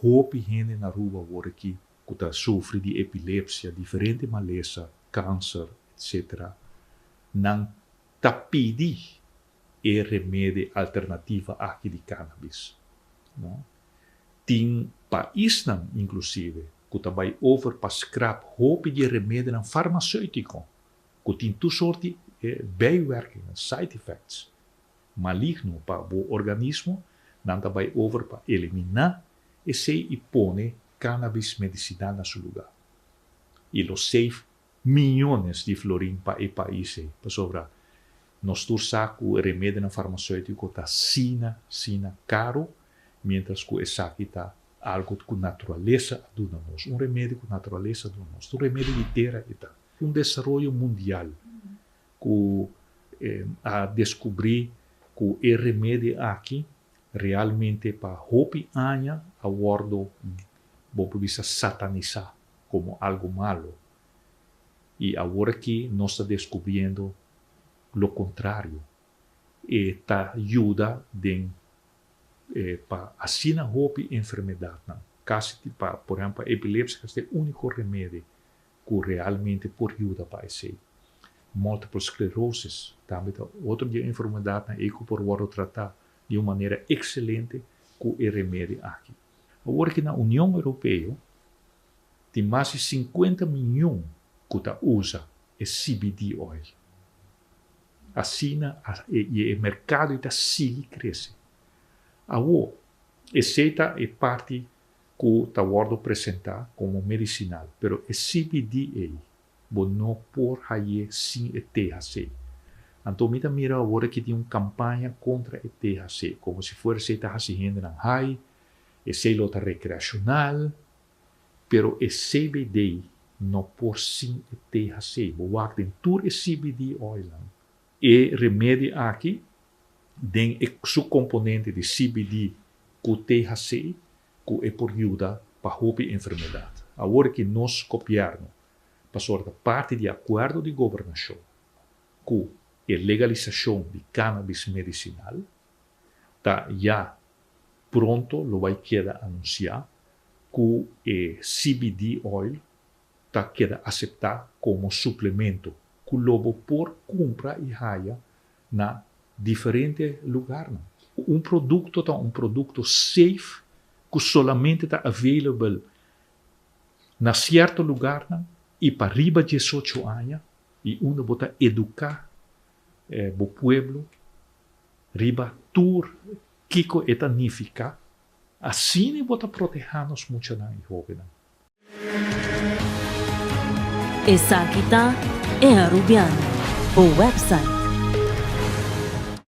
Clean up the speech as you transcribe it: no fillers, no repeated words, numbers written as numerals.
Hopi hende na Aruba awor aki ku ta sufri di epilepsia, diferente malesa, kanser, etc. Nan ta pidi e remedi alternativa aki di cannabis. No? Tin paisnan inclusive cu ta bay over pa scrap hopi di e remedinan farmaceutico cu tin tur soort di bijwerkingen, side effects, maligno pa bo organismo, nan ta bay over pa elimina esey y pone cannabis medicinal na su lugar. Y lo save Miyones di florin pa e pais ei, pasobra nos tur sa ku e remedinan farmaseutiko ta sina, sina karu, mientras ku esaki ta algu ku naturalesa a duna nos, un remedi ku naturalesa a duna nos, ta un remedi di tera e ta. Un desaroyo mundial ku a deskubrí ku e remedi aki realmente pa hopi aña a wòrdu, bo por bisa, satanisá. como algo malo. Y awor aki nos ta descubriendo lo contrario. E ta yuda den pa asina hopi enfermedadnan. Casi pa, por ehempel, pa epilepsia casi ta e unico remedi cu realmente por yuda pa esey. Multiple sclerosis tambe ta otro di e enfermedadnan ey cu por wordo trata di un manera excelente cu e remedi aki. Awor ki na Union Europeo tin mas di 50 miyon ku ta usa e CBD oil. Asina i e merkado ta sigui krese. Awor, esei ta e parti ku ta wòrdu presentá komo medisinal, pero e CBD ei bo no por haye sin e THC. Anto mi ta mira awor aki tin un kampaña kontra e THC, komo si fuera esei ta hasi hendenan hai, esei lo ta rekreashonal, pero e CBD no por sin e THC. Bo wak den tur e CBD oilnan, e remedi aki den e su komponente di CBD ku THC ku e por yuda pa hopi enfermedat. Awor ki nos gobièrnu pasobra ta parti di akuerdo di gobernashon ku e legalisashon di cannabis medisinal ta ya pronto lo bai keda anunsiá ku e CBD oil ta keda aseptá komo suplemento ku lo bo por kumpra i haya na diferente lugarnan. Un produkto ta un produkto safe ku solamente ta available na sierto lugarnan i pa riba 18 aña i unda bo ta eduká bo pueblo riba tur kiko e ta nifiká, asina bo ta protehá nos muchanan i hóbennan. Esaki ta E Arubiano, bo website.